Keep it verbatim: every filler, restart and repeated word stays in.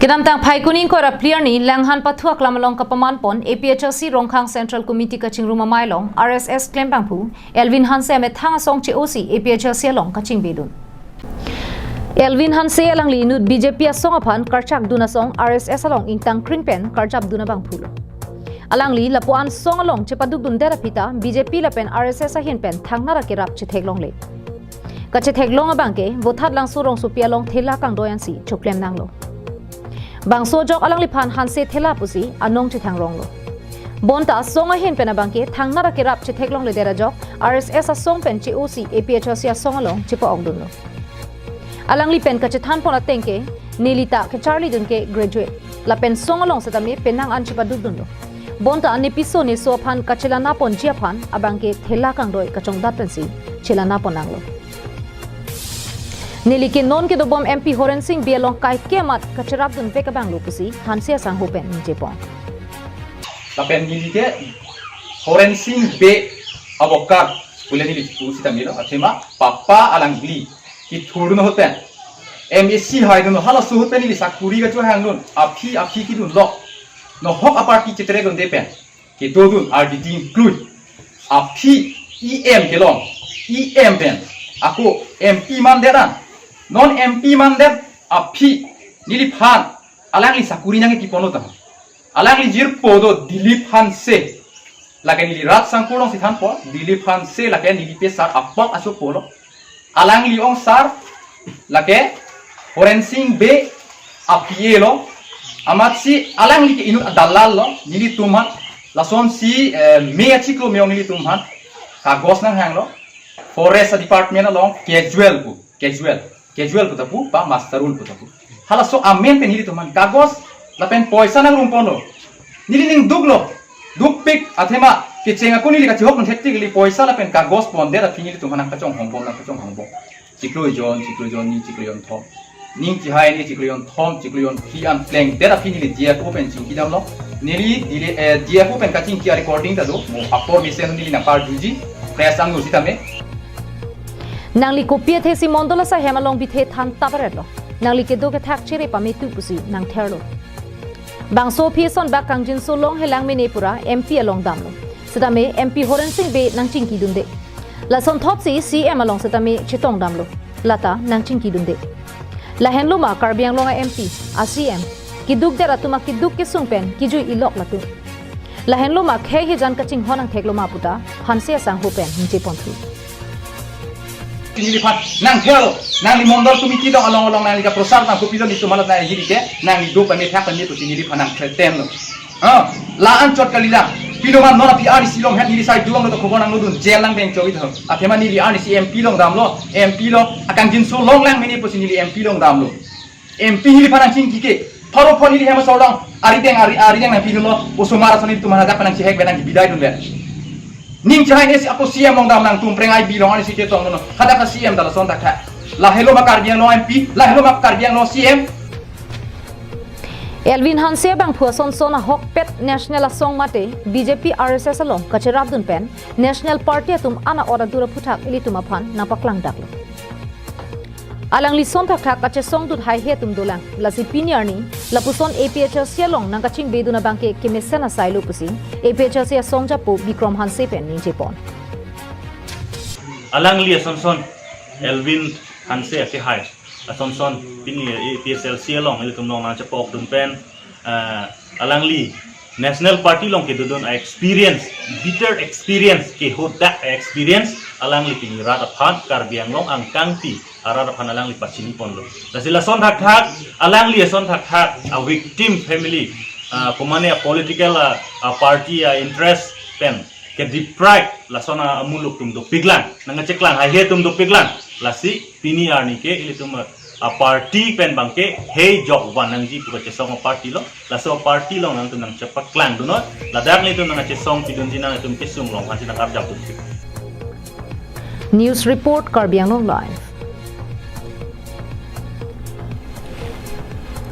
Kedamtang Phaikuni ingkoi ra phli arni Langhan Pathu aklam along kapaman pon A P H L C Rongkhang Central Committee kachingrum amei along R S S klembangphu Elvin Hanse amethang asong che-osi A P H L C along kachingbedun. Elvin Hanse alangli inut B J P asong aphan karchakdun asong R S S along ingtangkring pen karjapdun abangphulo. Alangli lapu-an song along chepadukdundet aphi ta B J P lapen R S S ahin pen thangnat akerap chetheklongle. Kachetheklong abangke Vothatlangso rongsopi along thela kangdoi ansi choklem nanglo. Bangso ajok alangliphan Hanse thela pusi anong chethangronglo. Bonta song ahin pen abangke thangnat akerap chetheklongledet ajok R S S asong pen che-osi A P H L C asong along chepa-okdunlo. Alangli pen kachethan pon ateng ke neli ta kacharlidun ke graduate. Lapen song along setame penang an chepadukdunlo. Bonta nepiso neso aphan kachelang ponji aphan abangke thela kangdoi kachongdat pensi chelang pon nanglo. Neli ke non kedobom M P Horen Sing Bey along kaike amat kacherapdunvek abanglo pusi Hanse asangho pen ningje pon. Lapen neli ke Horen Sing Bey abokar pule neli pu sitame lo, athema papa alangli kethurdun ahut pen, M A C haidun, halaso ahut pen neli sakuri kachehangdun, aphi aphi kedunlo, nohok a-party cheterekdunde pen kedodun, R D D include, aphi E M kelong, E M pen ako M P mandet an, non M P mandet aphi neliphan alangli sakuri nangkeponlo ta. Alangli jirpo do Dilip Hanse. Lake neli rat sangkur alongsi thanpo, Dilip Hanse lake neli pesar apok asopo lo. Alangli ongsar lake Horen Sing Bey a-P A lo. Amatsi alangli ke inut adalal lo, nelitum aphan. Lasonsi eh, me achiklo me-ong nelitum aphan kagos nanghanglo. Forest department along casual pu, casual. Casual pu ta pu, pa muster roll pu ta pu. Halaso amen pen nelitum aphan kagos lapen poisa nangrumponlo. Neli ning duklo. Dukpik athema kecheng ako neli kachihok nang thektik, neli poisa lapen kagos pondet aphi nelitum aphan nangkachonghongbom, nangkachonghongbom. Chiklo jon, chiklo jon ni, chiklo jon thom. Ning chihai ni chiklo jon thom, chiklo jon phli an plengdet aphi neli D F O pen chingkidamlo. Neli dile, eh, D F O pen kachingki a-recording ta do, mo apor mesen neli nangparjuji, press angno sitame. Nangli kopi athesi mondol asai hem along bithe than taparetlo. Nangli kedo kethak chere pametu pusi nangtherlo. Bangso aphi ason bak kangjinso longhe lang mene pura M P along damlo. Setame M P Horen Sing Bey nangchingkidunde. Lasonthotsi C M along setame chetongdamlo. Lata nangchingkidunde. Lahenlo ma Karbi Anglong a-M P, a-C M, kedukdet atum akeduk kesung pen kejui-ilok latum. Lahenlo ma khei hijan kachinghon angthek lo ma puta, Hanse asangho pen ningje ponthu. Neliphan nangther, nangli mondol committee along along along nangli kaprosar nang kopilo, nelitum alat nang hiri ke, nangli do pame thak pame pusi neliphan nang threaten lo. Ha, la-an chot kalilang. Pilo man non aphi arnisi longhet neli sai duang lo to khobor nangnodun, jail nang beng chowi tho. Athema neli arnisi M P along damlo, M P lo, akangjinso long lang mene pusi neli M P along damlo. M P neliphan nangchingki ke, pharo phon neli hem asor along, ari deng ari, ari deng nangpidunlo, osomar ason nelitum aphan hadak pen nangchehek pen nangkebidaidunle. Ning chihai nesi ako C M along dam nangtum, phrang I B along arnisi chetongdunlo. Hadak a-C M ta lason thakthak. Lahelo ma Karbi Anglong M P, lahelo ma Karbi Anglong C M. Elvin Hanse abangphu asonson ahokpet national asong mate B J P R S S along kacherapdun pen national party atum ana ora dura aphuthak ilitum aphan nangpaklangdaklo. Alangli son thakthak kachesongdut haihe atum dolang, lasi pini arni lapuson A P H L C along nangkachingbedun abangke kemesen asai lo pusi A P H L C asong japo Bikrom Hanse pen ningje pon. Alangli asonson Elvin Hanse akehai asonson pini A P H L C along ilitum along nangchepokdun pen, ah, alangli National Party along kedodun a-experience, bitter experience, kehodak a-experience, alangli pini rat aphan, Karbi Anglong angkangti arat aphan alangli pachini ponlo. Lasi lason thakthak, alangli ason thakthak a-victim family, ah, komane a-political, ah, a-party a-interest pen kedeprive lason amuluk atum dopiklang, nangkacheklang haihe atum dopiklang. Lasi pini arni ke ilitum a-party pen abangke hei jok van nangji pu kachesong a-party lo. Laso a-party along nangtum nangchepaklangdun noi. Ladak nelitum nangchesongpidunji, nangtum kesung along aphansi nangkarjapdun. News report, Karbi Anglong Live.